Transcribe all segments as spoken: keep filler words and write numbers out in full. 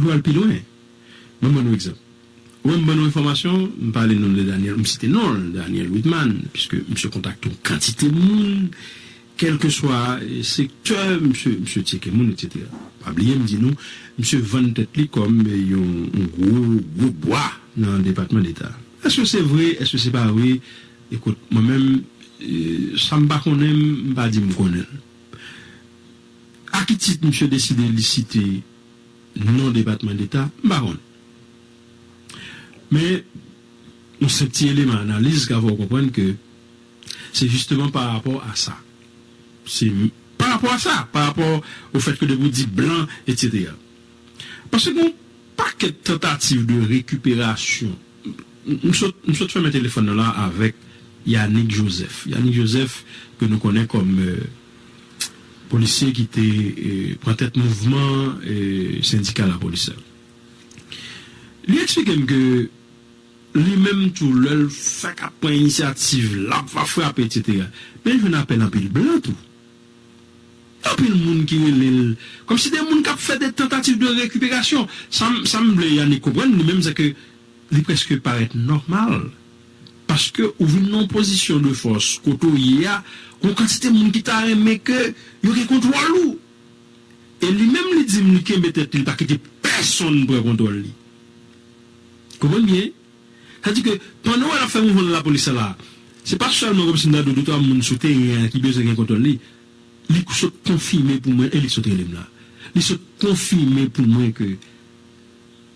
pral pi lwen. Mwen ban nou egzanp. Ou wè, m ban nou enfòmasyon, m pale non de Daniel, m site non l, Daniel Widman, piske misye kontakte yon kantite moun, kèlkeswa, eh, sektè, misye, misye tcheke moun, etsetera. Pa bliye, m di nou, misye vann tèt li kòm, eh, yon, yon gwo, gwo bwa nan Depatman Deta. Èske se vre? Èske se pa vre? Ekout, mwen menm, eh, sa m pa konnen, m pa di m konnen l. A ki tit misye deside li site non Depatman Deta? M pa konn. Men, yon senp ti eleman analiz ka fè w konprann ke se jisteman pa rapò a sa. Se pa rapò a sa, pa rapò o fèt ke depi w di blan, etsetera. Paske gen yon pakèt tantativ de rekiperasyon. M, m sot, m sot fèmen telefòn nan la avèk Yanick Joseph. Yanick Joseph, ke nou konnen kòm, eh, polisye ki te, eh, pran tèt mouvman, eh, sendika lapolis la. Li eksplike m ke li menm tou, lè l fèk ap pran inisyativ, l ap va frape, etsetera. Men l jwenn apèl anpil blan tou. Anpil moun ki rele l. Kòmsi de moun k ap fè de tantativ de rekiperasyon. Sa m, sa m vle Yanick konprann, li menm, se ke li prèske parèt nòmal. Paske ou vin nan yon pozisyon de fòs, kote w ye a, gon kantite moun ki ta renmen ke yo gen kontwòl ou. E li menm, li di m li kenbe tèt li, li pa kite pèsonn pran kontwòl li. Konprann byen? Sa di ke pandan w wè l ap fè mouvman nan lapolis sa la, se pa sèlman kòmsi m ta di w de twa moun sou teren an ki bezwen gen kontwòl li. Li sot konfime pou mwen, e li sot rele m la. Li sot konfime pou mwen ke,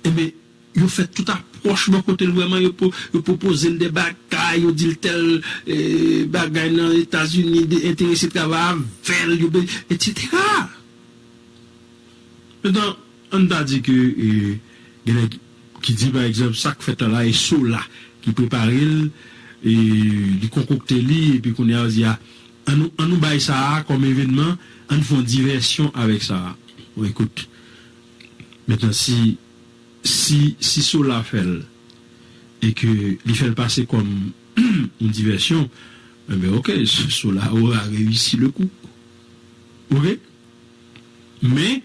enben, yo fè tout apwòch bò kote l vrèman, yo, po- yo pwopoze l de bagay, yo di l tèl, eh, bagay nan Etazini, de enterese travay avè l, yo be- etsetera. Mentnan, ann ta di ke, eh, gen nèg ki di, pa egzanp, sa k fèt la la, e Sola ki prepare l, e li konkokte li, epi kounye a, yo di, a, ann nou, ann nou bay sa a kòm evènman, ann fè yon divèsyon avèk sa a. Bon, ekout, mentnan, si, si, si Sola fè l, e ke li fè l pase kòm yon divèsyon, enben, oke, Sola aura réussi le coup. Oke? Men,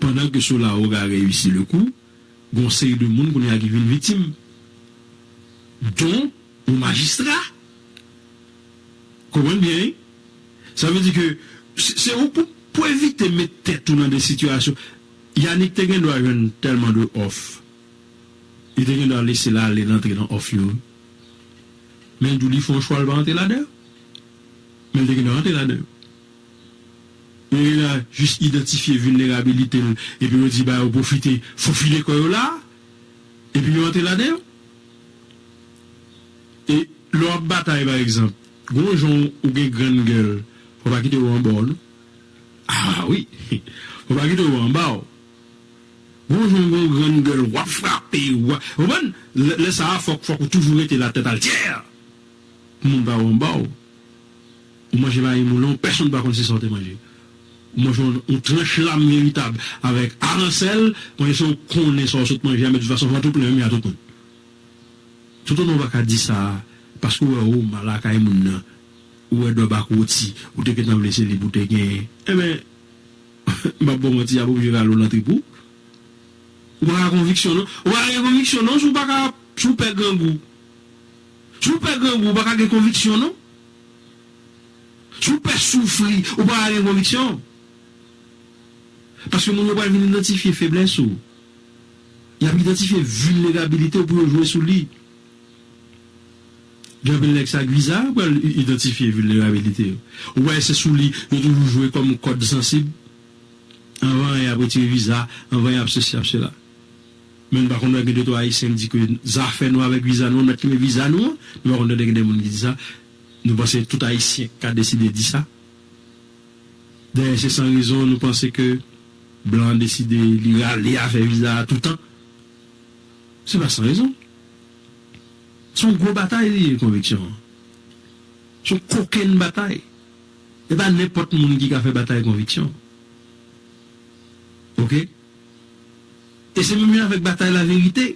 pandan ke Sola aura réussi le coup, gon seri de moun kounye a ki vin viktim. Dont yon majistra. Konprann byen, wi? Sa vle di ke se, se ou pou, pou evite met tèt ou nan de sitiyasyon. Yanick te gen dwa jwenn tèlman de òf. Li te gen dwa lese l ale, l antre nan òf yo. Men l di w li fè yon chwa, l pa antre ladan yo. Men l te gen dwa antre ladan yo. Yo gen dwa jis idantifye vilnerabilite l, epi yo di ba yo pwofite fofile kò yo la, epi yo antre ladan yo. E lè w ap batay, pa egzanp, gon jan ou gen grenn gèl, fò pa kite yo anba w, non. A wi, fò pa kite yo anba w. Gon jan gon grenn gèl, w ap frape, w ap, ou konprann? Lè, lè sa a, fòk, fòk ou toujou rete la tèt altè. Pou moun pa wè anba w. Ou manje mayi moulen, pèsonn pa konn se sa w te manje. Ou manje yon, yon tranch lam veritab avèk aransèl, manje sa w konnen sa w sot manje a, men de tout fason, vant ou plen, men a tout moun. Toutotan w pa ka di sa, paske w wè ou mal lakay moun nan, ou wè dò bak roti, ou te gentan vle se li pou te genyen. Enben, m p ap ba w manti, y ap oblije rale w nan trip ou. Ou pa ka konviksyon non. Ou pa ka gen konviksyon non, si w pa ka, si w pè grangou. Si w pè grangou, ou pa ka gen konviksyon non. Si w pè soufri, ou pa ka gen konviksyon. Paske moun yo pral vin idantifye feblès ou. Y ap idantifye vilnerabilite w pou yo jwe sou li. Gen anpil nèg sa k viza pral i- idantifye vilnerabilite yo. Ou wè se sou li yo toujou jwe kòm kòd sansib. Anvan y ap retire viza, anvan y ap sesi, ap sela. Men nou pa konn wè gen de twa Ayisyen k di ke zafè nou avèk viza nou an, nou mèt kenbe viza nou an. Nou pa konn tande gen de moun ki di sa. Nou panse tout Ayisyen ka deside di sa. Dayè, se san rezon nou panse ke blan an deside li rale afè viza a toutan. Se pa san rezon. Se yon gwo batay li ye, konviksyon an. Se yon kokenn batay. E pa nenpòt moun ki ka fè batay konviksyon. Oke? E se menm jan avèk batay laverite.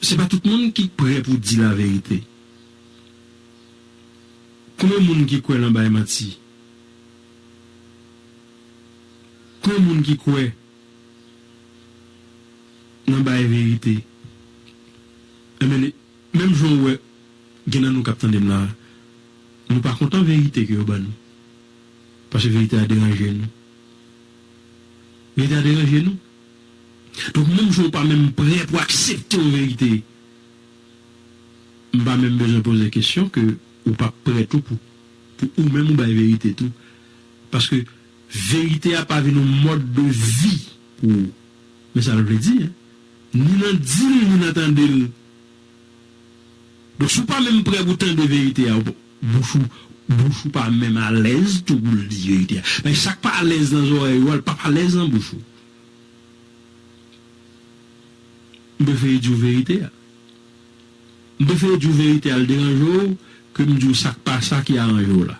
Se pa tout moun ki prè pou di laverite. Konbyen moun ki kwè nan bay manti? Konbyen moun ki kwè bay verite. Enben, menm jan w wè, gen nan nou k ap tande m la, nou pa kontan verite ke yo ban nou. Paske verite a deranje nou. Verite a deranje nou. Donk, menm jan w pa menm prè pou aksepte yon verite, m pa menm bezwen poze kesyon ke ou pa prè tou pou, pou ou menm ou bay verite tou. Paske verite a pa vin yon mòd de vi pou ou. Men sa l vle di, en. Ni nan di l, ni nan tande l. Donk, si w pa menm prè pou tande verite a, bouch ou, bouch ou pa menm alèz tou pou l di verite a. Men sa k pa alèz nan zòrèy ou a, l p ap alèz nan bouch ou. M prefere di w verite a. M prefere di w verite a, l deranje w, ke m di w sa k pa sa ki aranje w la.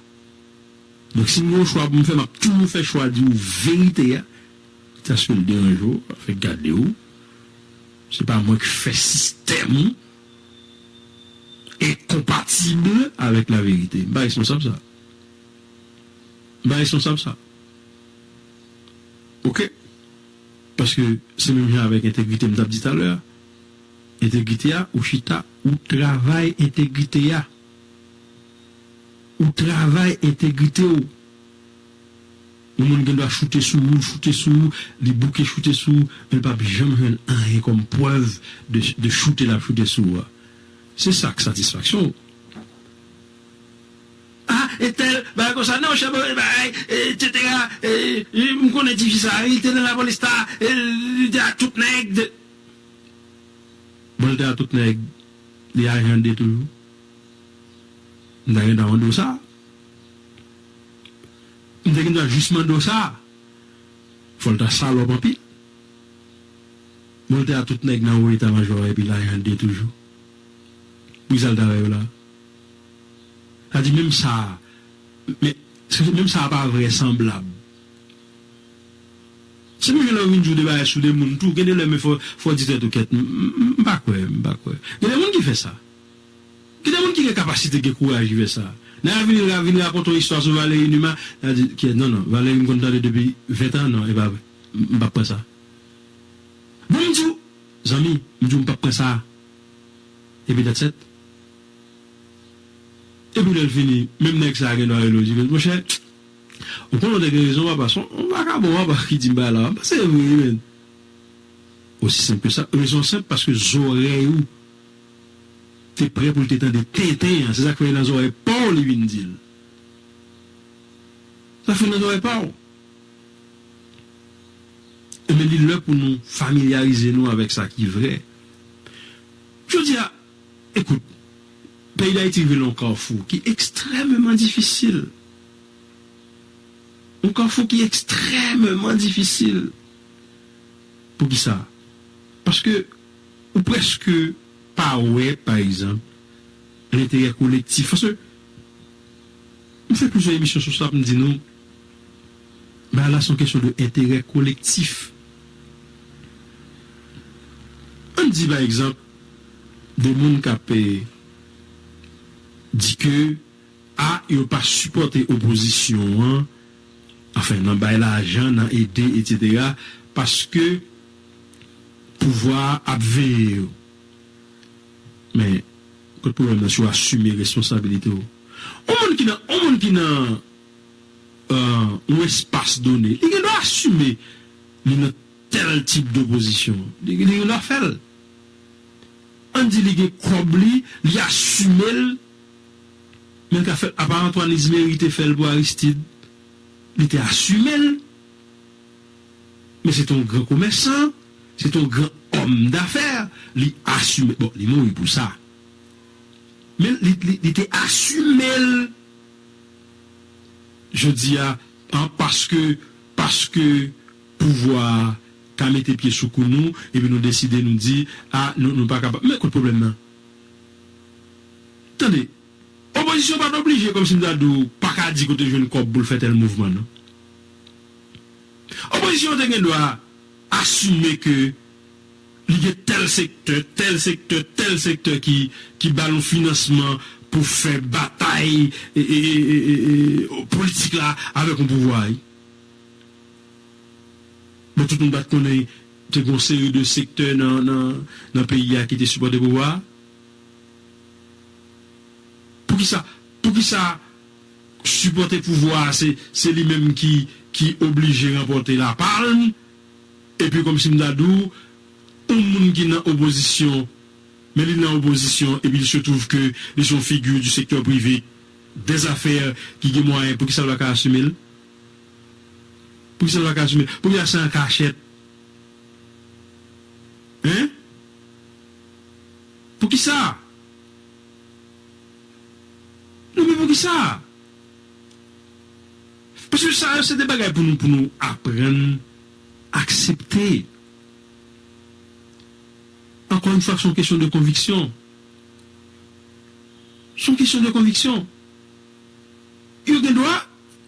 Donk, si m gen yon chwa pou m fè, m ap toujou fè chwa di w verite a, kit aske l deranje w, fè gade w. Se pa mwen ki fè sistèm ou enkonpatib avèk laverite. M pa responsab sa. M pa responsab sa. Oke? Paske se menm jan avèk entegrite, m t ap di talè a. Entegrite a, ou chita, ou travay entegrite a. Ou travay entegrite w. Yon moun gen dwa choute sou ou, choute sou ou, li bouke choute sou ou, men l p ap janm jwenn anyen kòm prèv de, de choute l ap choute sou ou a. Se sa k satisfaksyon w. Ah, entèl, bagay konsa, non, chè, bagay, etsetera. E, e, m konnen tifi sa, li te nan lapolis ta, e, li te ak tout nèg. Bon, li te ak tout nèg, li ajan de toujou. M ta gen dwa mande w sa. M te gen dwa jis mande w sa. Fò l ta salòp anpil. Bon, l te ak tout nèg nan wo eta majò a epi l ajan de toujou. Poukisa l ta fè yo la? Sa di menm sa, men, menm sa pa vrè sanblab. Se menm jan lè w vin di w de bagay sou de moun tou, gen de lè men fò, fò w di tèt ou kèt, m, m, m pa kwè, m pa kwè. Gen de moun ki fè sa. Gen de moun ki gen kapasite, gen kouraj ki fè sa. Nan vin, vin rakonte yon istwa sou Valéry Numa, nan di, kèt, non, non, Valéry m konn tande depi ven tan, non, e pa vre. M, m p ap pran sa. Bon, m di w, zanmi, m di w m p ap pran sa. Epi that's it. Epi lè l fini, menm nèg sa a gen dwa rele w di, monchè, ou konnen w te gen rezon, papa, se yon vakabon, papa, ki di m bagay la, papa, se vre, wi, men. Osi senp ke sa. Rezon senp, paske zòrèy ou te prè pou l te tande tenten an. Se sa k fè nan zòrèy pa w li vin di l. Sa fè nan zòrèy pa w. Ebyen, li lè pou nou familyarize nou avèk sa ki vrè. Jodi a, ekout, peyi Dayiti rive nan yon kafou ki ekstrèmeman difisil. Yon kafou ki ekstrèmeman difisil. Poukisa? Paske ou prèske pa wè, pa egzanp, lenterè kolektif. Paske m fè plizyè emisyon sou sa pou m di nou, bagay la se yon kesyon de enterè kolektif. Ann di, pa egzanp, de moun k ap, eh, di ke, a, yo pa sipòte opozisyon an, anfen, nan bay lajan, nan ede, etsetera, paske pouvwa a ap veye yo. Men, kot pwoblèm nan, si w asime responsabilite w? Yon moun ki nan, yon moun ki nan, euh, yon espas done, li gen dwa asime li nan tèl tip dopozisyon. Li, li gen dwa fè l. Ann di li gen kòb li, li asime l, men l ka fè l. Apa Antoine Exumeri te fè l pou Aristide, li te asime l. Men se te yon gran komèsan, se te yon gran òm dafè, li asime. Bon, li mouri pou sa. Men li, li, li te asime l. Jodi a, an, paske, paske pouvwa a ka mete pye sou kou nou, epi nou deside, nou di, a, nou, nou pa kapab. Men kot pwoblèm nan? Tande, opozisyon pa t oblije, kòmsi m ta di w, pa ka di kote l jwenn kòb pou l fè tèl mouvman, non. Opozisyon te gen dwa asime ke li gen tèl sektè, tèl sektè, tèl sektè ki, ki ba l yon finansman pou fè batay, e, e, politik la avèk yon pouvwa, wi. Men tout moun pa t konnen Te gen yon seri de sektè nan, nan, nan peyi a ki te sipòte pouvwa a. Poukisa, poukisa sipòte pouvwa a, se, se li menm ki, ki oblije ranpòte lapalm, epi kòmsi m ta di w, yon moun ki nan opozisyon, men li nan opozisyon, epi il se trouve que li se yon figi du secteur privé, des affaires ki gen mwayen, poukisa l pa ka asime l? Poukisa l pa ka asime l? Poukisa se an kachèt? Hein? Poukisa? Non, men poukisa? Paske sa yo, se de bagay pou nou, pou nou aprann aksepte. Encore une fois, se yon kesyon de konviksyon. Se yon kesyon de konviksyon. Yo gen dwa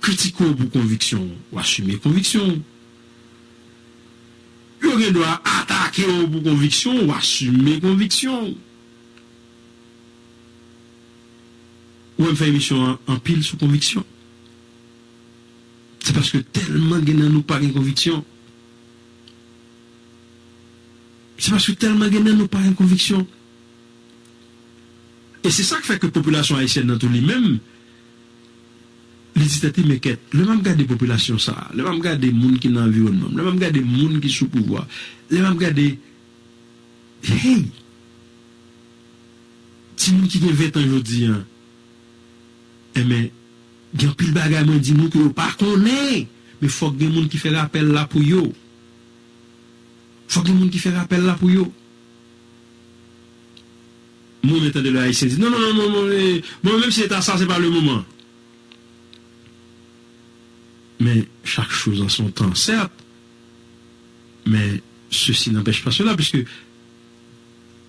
kritike w pou konviksyon w, w asime konviksyon w. Yo gen dwa atake w pou konviksyon w, w asime konviksyon w. Ou wè m fè emisyon an anpil sou konviksyon. Se paske tèlman gen nan nou pa gen konviksyon. Se paske tèlman gen nan nou pa gen konviksyon. E se sa k fè ke popilasyon ayisyèn nan tou li menm, li di tèt li, men kèt, lè m ap gade popilasyon sa a, lè m ap gade moun ki nan anviwònman m, lè m ap gade moun ki sou pouvwa, lè m ap gade, hey, timoun ki gen ven tan jodi a, enben, gen anpil bagay mwen di nou ke yo pa konnen, men fòk gen moun ki fè rapèl la pou yo. Fòk gen moun ki fè rapèl la pou yo. Mwen renmen tande lè Ayisyen di, non, non, non, non, non, eh, bon, menm si se ta sa, se pa le moman. Men, chaque chose en son temps, certes, mais ceci n'empêche pas cela, puisque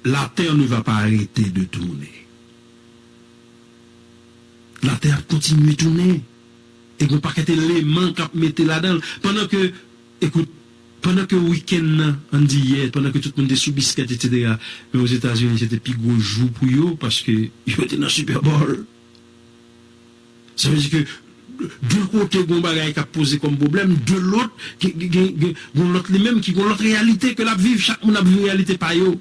la terre ne va pas arrêter de tourner. Latè ap kontinye tounen. E gen pakèt eleman k ap mete ladan l. Pandan ke, ekout, pandan ke wikenn nan, ann di yè, pandan ke tout moun te sou biskèt, etsetera, men Ozetazini, se te pi gwo jou pou yo, paske yo te nan Super Bowl. Sa vle di ke de kote, gon bagay k ap poze kòm pwoblèm, de lòt, gen, gen, gen, gen, gon lòt li menm ki gon lòt reyalite ke l ap viv. Chak moun ap viv reyalite pa yo.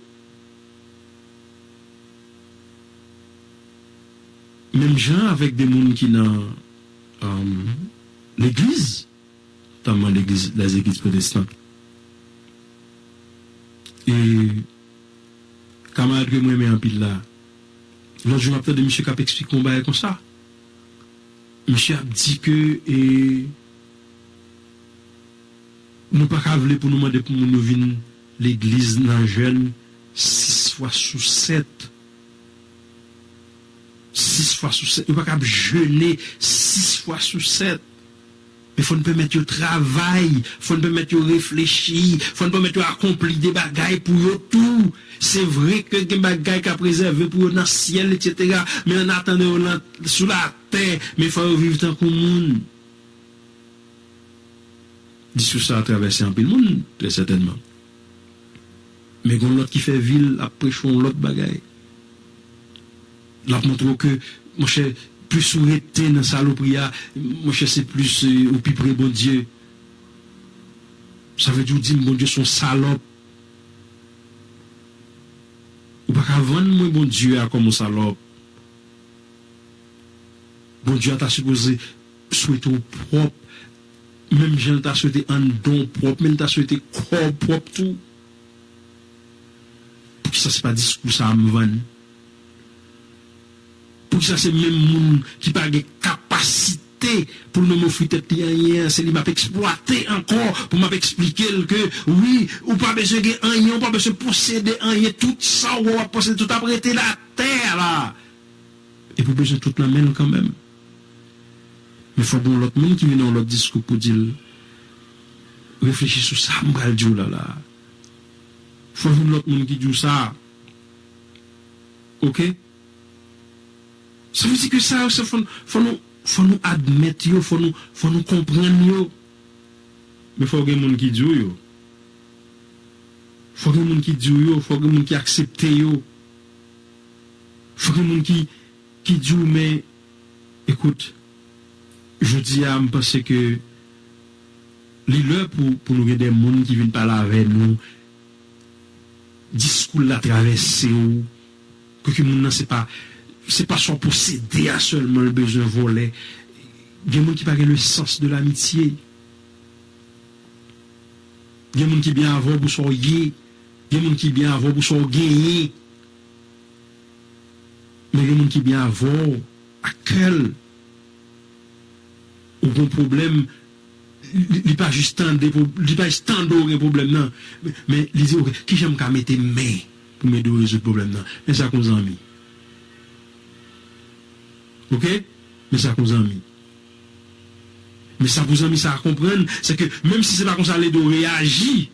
Menm jan avèk de moun ki nan, um, legliz, notama legliz, les églises protestantes. E kamarad ke m renmen anpil la, lòt jou m ap tande misye k ap eksplike yon bagay konsa. Misye ap di ke, e, nou pa ka vle pou nou mande pou moun yo vin legliz nan jèn sis fwa sou sèt. Sis fwa sou sèt. Yo pa ka ap jene sis fwa sou sèt. Men fò n pèmèt yo travay, fò n pèmèt yo reflechi, fò n pèmèt yo akonpli de bagay pou yo tou. Se vre ke gen bagay k ap rezève pou yo nan syèl, etsetera. Men an atandan yo nan, sou latè, men fò yo viv tankou moun. Diskou sa a travèse anpil moun, trè sètènman. Men gen lòt ki fè vi l ap preche yon lòt bagay. L ap montre w ke, monchè, plis ou rete nan salopri a, monchè, se plis, eh, ou pi pre Bondye. Sa vle di w di m Bondye se yon salòp. Ou pa ka vann mwen Bondye a kòm yon salòp. Bondye a ta sipoze swete w pwòp, menm jan l ta swete anndan w pwòp, men l ta swete kò w pwòp tou. Poukisa se pa diskou sa a m vann? Poukisa se menm moun ki pa gen kapasite pou l menm ofri tèt li anyen an, se li m ap eksplwate ankò pou m ap eksplike l ke, wi, ou pa bezwen gen anyen, ou pa bezwen posede anyen, tout sa w wè w ap posede, tout ap rete atè a la. Epi w bezwen tout nan men l kanmenm. Men fòk gen yon lòt moun ki vin nan yon lòt diskou pou di l, reflechi sou sa m pral di w la la. Fòk gen yon lòt moun ki di w sa. Oke? Sa vle di ke sa yo, se fò, fò nou, fò nou admèt yo, fò nou, fò nou konprann yo. Men fò gen moun ki di w yo. Fò gen moun ki di w yo, fò gen moun ki aksepte yo. Fò gen moun ki, ki di w, men, ekout, jodi a, m panse ke li lè pou, pou nou gen de moun ki vin pale avè nou, diskou l la travèse w, pou ke moun nan se pa, se pa sa w posede a sèlman l bezwen vòlè. Gen moun ki pa gen le sens de l'amitié. Gen moun ki byen avè w pou sa w ye. Gen moun ki byen avè w pou sa w genyen. Men gen moun ki byen avè w ak kè l. Ou gon pwoblèm, li, li pa jis tande, li pa jis tande w gen pwoblèm nan, men, men li di, "Ok, kijan m ka mete men pou m ede w rezoud pwoblèm nan?" Men sa k yon zanmi. Ok? Men sa k yon zanmi. Men sa pou zanmi sa a konprann, se ke menm si se pa konsa l ede w reyaji,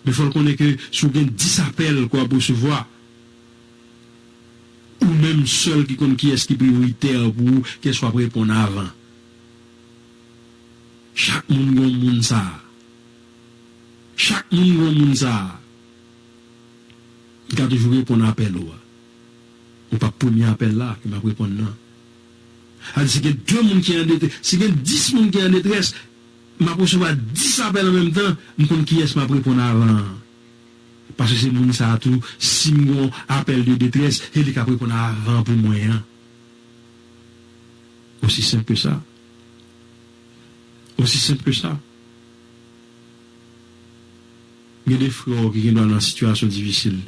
men fò l konnen ke si w gen dis apèl ke w ap resevwa, ou menm sèl ki konn kiyès ki priyoritè pou ou, kiyès w ap reponn avan. Chak moun gen yon moun sa a. Chak moun gen yon moun sa a. Li ka toujou reponn apèl ou a. Ou p ap premye apèl la ke m ap reponn nan. Sa vle di, si gen de moun ki an detrès, si gen dis moun ki an detrès, m ap resevwa dis apèl an menm tan, m konn kiyès m ap reponn avan an. Paske se moun sa a tou, si m gon apèl de detrès, se li k ap reponn avan pou mwen an. Osi senp ke sa. Osi senp ke sa. Gen de frè w ki gendwa nan sitiyasyon difisil.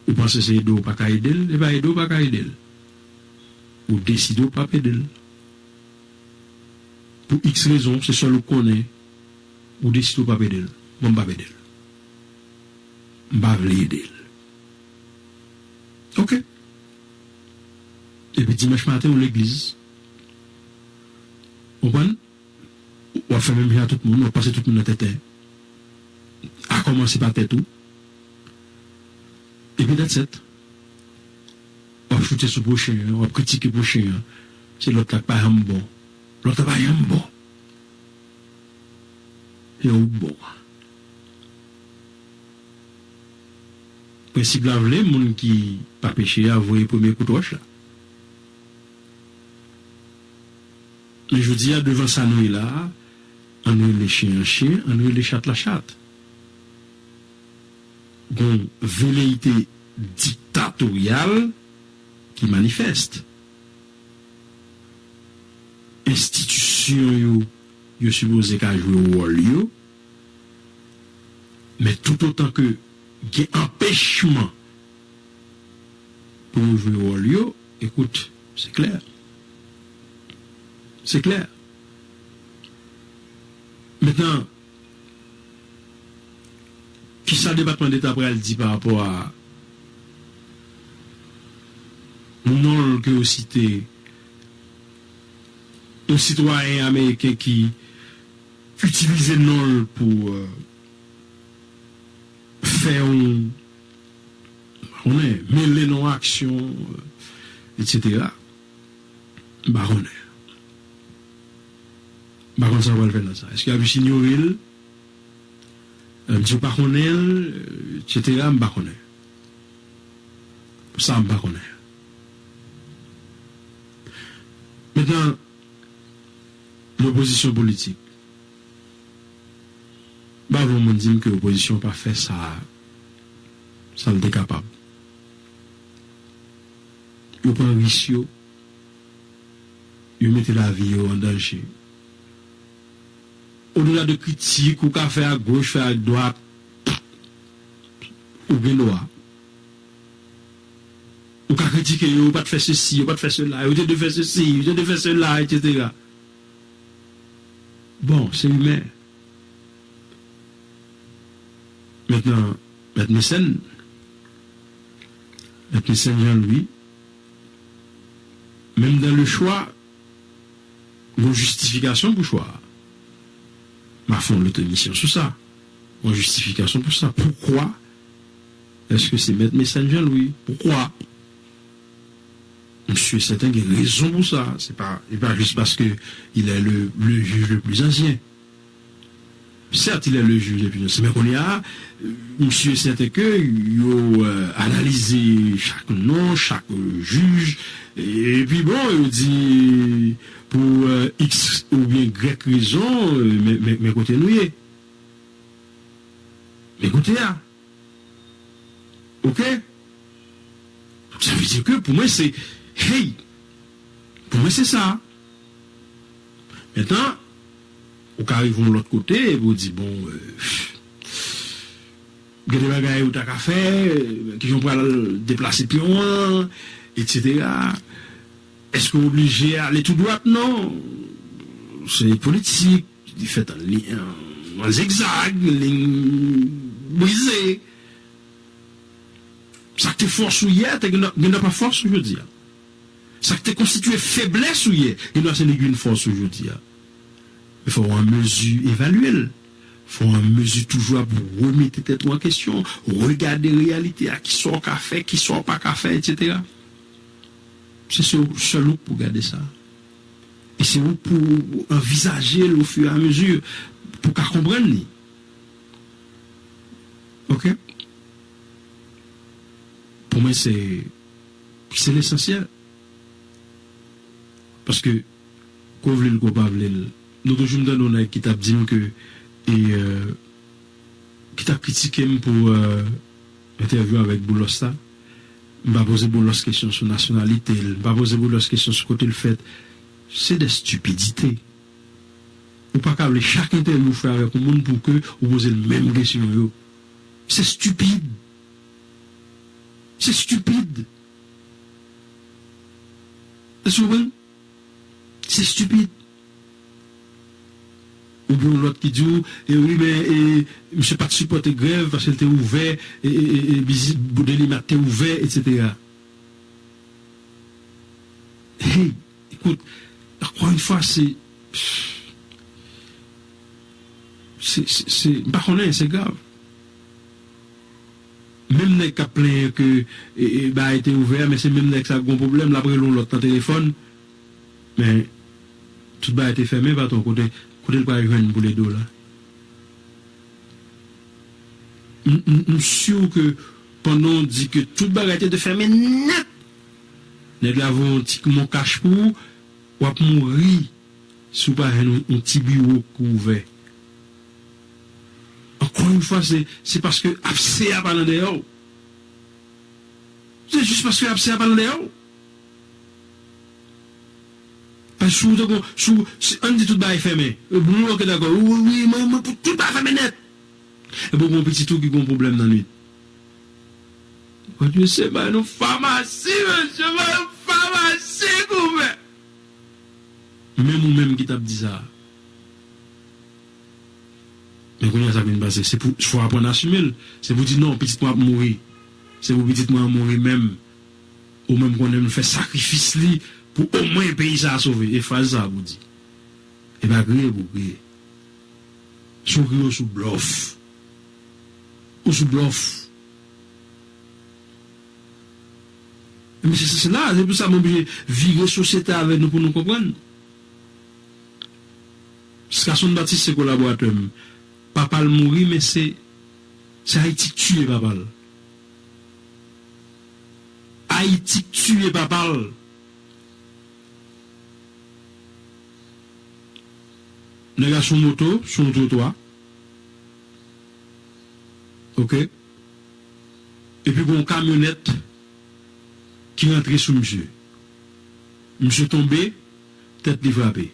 Ou panse se ede w pa ka ede l, e pa ede w pa ka ede l. Ou deside w p ap ede l. Pou iks rezon, se sèl ou konnen, ou deside w p ap ede l. Bon, m p ap ede l. M pa vle ede l. Ok. Epi dimanch maten, ou legliz. Konprann? W ap fè menm jan ak tout moun, w ap pase tout moun nan tenten. A kòmanse pa tèt ou. Epi that's it. W ap choute sou pwochen an, w ap kritike pwochen an. Se lòt la k pa janm bon. Lòt la pa janm bon. Se ou k bon. Prensip la vle moun ki pa peche a voye premye kout wòch la. Men jodi a, devan sa nou ye la a, ann rele chen an chen, ann rele chat la chat. Gon veleyite diktatoryal ki manifès. Enstitisyon yo, yo sipoze ka jwe wòl yo, men toutotan ke gen anpechman pou yo jwe wòl yo, ekout, se klè. Se klè. Mentnan, kisa Depatman Deta pral di pa rapò a non l ke yo site, yon sitwayen ameriken ki itilize non l pou, euh, fè yon, m pa konnen, mele nan yon aksyon, euh, etsetera. M pa konnen. M pa konn sa yo pral fè nan sa. Èske y ap jis inyore l? Èske yo pa konnen l, etsetera? M pa konnen. Sa, m pa konnen. Mentnan, lopozisyon politik. M pa vle yon moun di m ke opozisyon pa fè sa, sa l te kapab. Yo pran risk yo, yo mete lavi yo an danje. Odela de kritik ou ka fè agoch, fè adwat, ou gen dwa. Ou ka kritike yo, yo pa t fè sesi, yo pa t fè sela, yo te dwe fè sesi, yo te dwe fè sela, etsetera. Bon, se imen. Mentnan, Mèt Mecène, Mèt Mecène Jean-Louis, menm dan le chwa, gon jistifikasyon pou chwa a. M a fè yon lòt emisyon sou sa. Gon jistifikasyon pou sa. Poukwa èske se Mèt Mecène Jean-Louis? Poukwa? M si e sèten gen rezon pou sa. Se pa, se pa jis paske il est le, le juge le plus ancien. Certes, il est le juge le plus ancien, men kounye a, m si e sèten ke yo, euh, analize chak non, chak, euh, jij, epi bon, yo di pou, euh, X oubyen Y rezon, euh, men, men, men kote nou ye. Men kote a. Ok? Sa vle di ke pou mwen se, hey, pou mwen se sa. Mentnan, ou ka rive yon lòt kote epi ou di, bon, euh, gen de bagay ou ta ka fè, euh, kijan ou pral deplase pyon an, etsetera. Èske w oblije ale tou dwat? Non. Se politik, li fèt an li-, an zigzag, liy brize. Sa k te fòs ou yè, te gen, gen pa fòs ou jodi a. Sa k te konstitye feblès ou yè, gen dwa se li ki vin fòs ou jodi a. Men fò w an mezi evalye l. Fò w an mezi toujou ap remete tèt ou an kesyon, regade reyalite a, kisa w ka fè, kisa w pa ka fè, etsetera. Se sèl ou k pou gade sa. E se ou k pou anvizaje l ofiramezi pou w ka konprann li. Ok? Pou mwen, se, se lesansyèl. Paske, ke w vle l, ke w pa vle l, nou toujou m tande yon nèg ki t ap di m ke, e, euh, ki t ap kritike m pou, euh, entèvyou avèk Boulos la. M pa poze Boulos kesyon sou nasyonalite l, m pa poze Boulos kesyon sou kote l fèt. Se de stipidite. Ou pa ka vle chak entèvyou ou fè avèk yon moun pou ke ou poze l menm kesyon yo. Se stipid. Se stipid. Èske w konprann? Se stipid. Oubyen yon lòt ki di w, e wi, men, e, misye pa t sipòte grèv paske l te ouvè, e, e, e, e, bizi-, Delimat te ouvè, etsetera. Hey, ekout, encore une fois, se, se, se, se, m pa konnen, se grav. Menm nèg k ap plenyen ke, e, e, bagay te ouvè a, men se menm nèg sa k gon pwoblèm, l ap rele yon lòt nan telefòn. Men, tout bagay te fèmen, patwon, kote, kote l pral jwenn pou l ede w la? M, m, m si ke pandan w di ke tout bagay te, te fèmen nèt, nèg la voye yon ti mon kach pou ou, w ap mouri si w pa jwenn yon, yon ti biwo k ouvè. Encore une fois, se, se paske abse a pa nan dèyè w. Se jis paske abse a pa nan dèyè w. Paske si w te kon, si w, si, ann di tout bagay fèmen. E, bon, ok, dakò. Wi, wi, mwen, mwen, pou tout bagay fèmen nèt. Epi w gen yon pitit ou ki gen yon pwoblèm nan nwit. Bondye se bay nou famasi, mesye, bay nou famasi k ouvè. Menm ou menm ki t ap di sa. Men kounye a sa k vin pase, se pou, fò w aprann asime l. Se pou di non, pitit mwen ap mouri. Se pou pitit mwen an mouri menm. Ou menm konnen m fè sakrifis li pou omwen peyi sa a sove. E fraz sa a pou di. E pa kriye pou kriye. Si w kriye, w sou blòf. Ou sou blòf. Men se, se, se la, se pou sa m oblije vire sosyete avè nou pou nou konprann. Skasonn Batis se kolaboratè m. Papa l mouri, men se, se Ayiti k tiye papa l. Ayiti k tiye papa l. Nèg la sou moto, sou yon twotwa. Ok? Epi gon kamyonèt ki rantre sou misye. Misye tonbe, tèt li frape.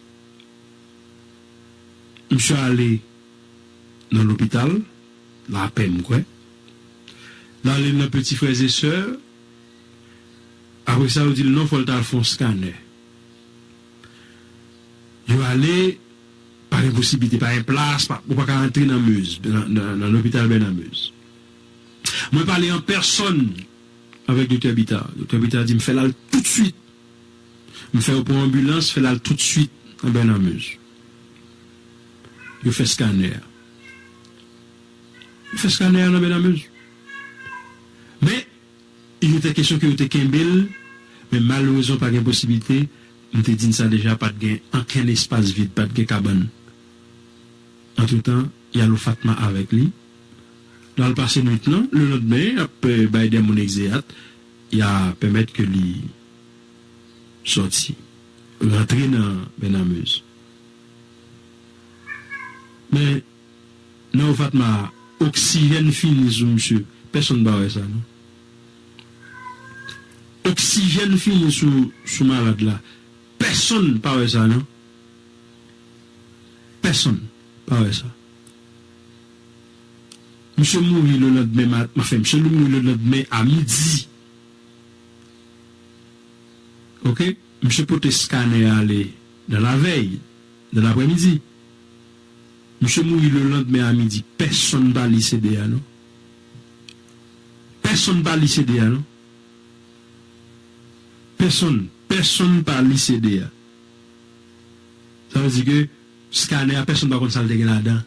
Misye ale nan lopital, Lapè, m kwè. L ale nan Peti Frè e Sè. Apre sa, yo di l non, fò l t al fè yon skanè. Yo ale, pa gen posiblite, pa gen plas, pa, ou pa ka rantre nan Mez, nan, nan, nan lopital Bèna Mez. Mwen pale an pèsòn avèk Doktè Bita. Doktè Bita di m fè l al toutswit. M fè yo pran anbilans, fè l al toutswit nan Bèna Mez. Yo fè skanè a. Yo fè skanè a nan Bèna Mez. Men, il était question ke yo te kenbe l, men malerezman pa gen posiblite, m te di n sa deja, pa t gen ankenn espas vid, pa t gen kabann. Antretan, y al o Fatma avèk li. L al pase nwit lan, lelandmen, y ap, eh, bay de moun egzeyat, y a pèmèt ke li sòti, rantre nan Bèna Mez. Men, nan o Fatma a, oksijèn fini sou misye. Pèsonn pa wè sa, non. oksijèn fini sou, sou malad la. Pèsonn pa wè sa, non. Pèsonn pa wè sa. Misye mouri le lendemain, ma- anfen, misye mouri le lendemain à midi. Ok? Misye pote skanè a ale nan lavèy, nan laprèmidi. Misye mouri le lendemain à midi. Pèsonn pa li C D a, non. Pèsonn pa li C D a, non. Pèsonn, pèsonn pa li C D a. Sa vle di ke skanè a, pèsonn pa konn sa l te gen ladan.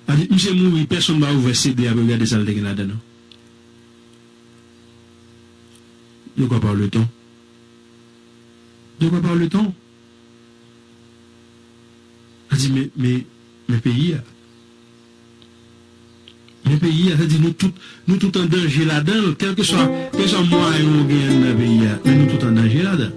Sa vle di, misye mouri, pèsonn pa ouvè C D a pou gade sa l te gen ladan, non. De quoi parle-t-on? De quoi parle-t-on? Sa di, men, men, men peyi a. Men peyi a, sa di nou tout, nou tout an danje ladan l, kèlkeswa, kèlkeswa mwayen ou genyen nan peyi a, men nou tout an danje ladan.